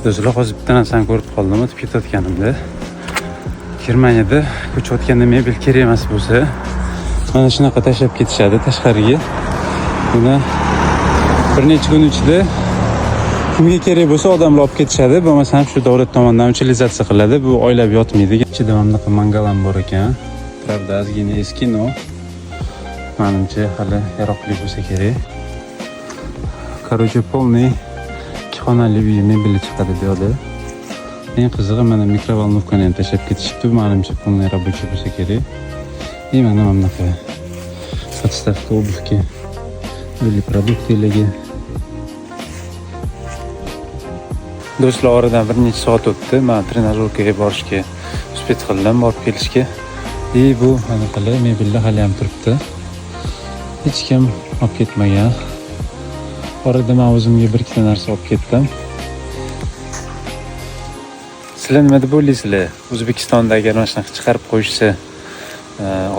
Do'stlar, hozir bitta narsani ko'rib qoldim o'tib ketayotganimda. Germaniyada ko'chayotganda mebel kerak emas bo'lsa, mana shunaqa tashlab ketishadi tashqariga. Buni bir necha kun ichida kimga kerak bo'lsa, odamlar olib ketishadi, bo'lmasa ham shu davlat tomonidan utilizatsiya qiladi. Bu oylab yotmaydi. Ichida mana bunaqa mangал ham bor ekan. Правда, ozgina eski, но manimcha hali yaroqli bo'lsa kerak. Короче, полный ikki xonali uy mebeli chiqadi bu yoqda. Eng qizig'i, mana микроволновка ni ham tashlab ketishibdi. Manimcha, полный рабочий bo'lsa kerak. И mana bunaqa подставка обувь ga или продукты larga. Do'stlar, oradan bir necha soat o'tdi. Man тренажёрка ga borishga успеть qildim, borib kelishga. И bu anaqalar, mebellar hali ham turibdi, hech kim olib ketmagan. Orada man o'zimga bir ikkita narsa olib ketdim. Sizlar nima deb o'ylaysizlar? O'zbekistonda agar mana shunaqa chiqarib qo'yishsa,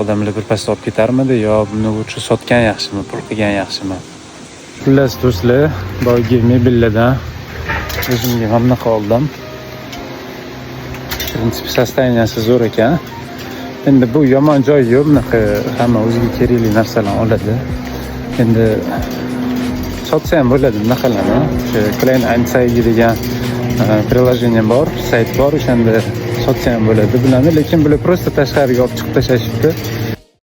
odamlar birpasda olib ketarmidi yo buni лучше sotgan yaxshimi, pul qilgan yaxshimi? Xullas, do'stlar, boyagi mebellardan o'zimga mana bunaqa oldim. В принципе, состояние si zo'r ekan. Endi bu yomon joyi yo'q, bunaqa hamma o'ziga kerakli narsalarni oladi. Endi sotsa ham bo'ladi bunaqalarni. O'sha Kleinanzeige degan приложение bor, sayt bor, o'shanda sotsa ham bo'ladi bularni, lekin bular просто tashqariga olib chiqib tashlashibdi.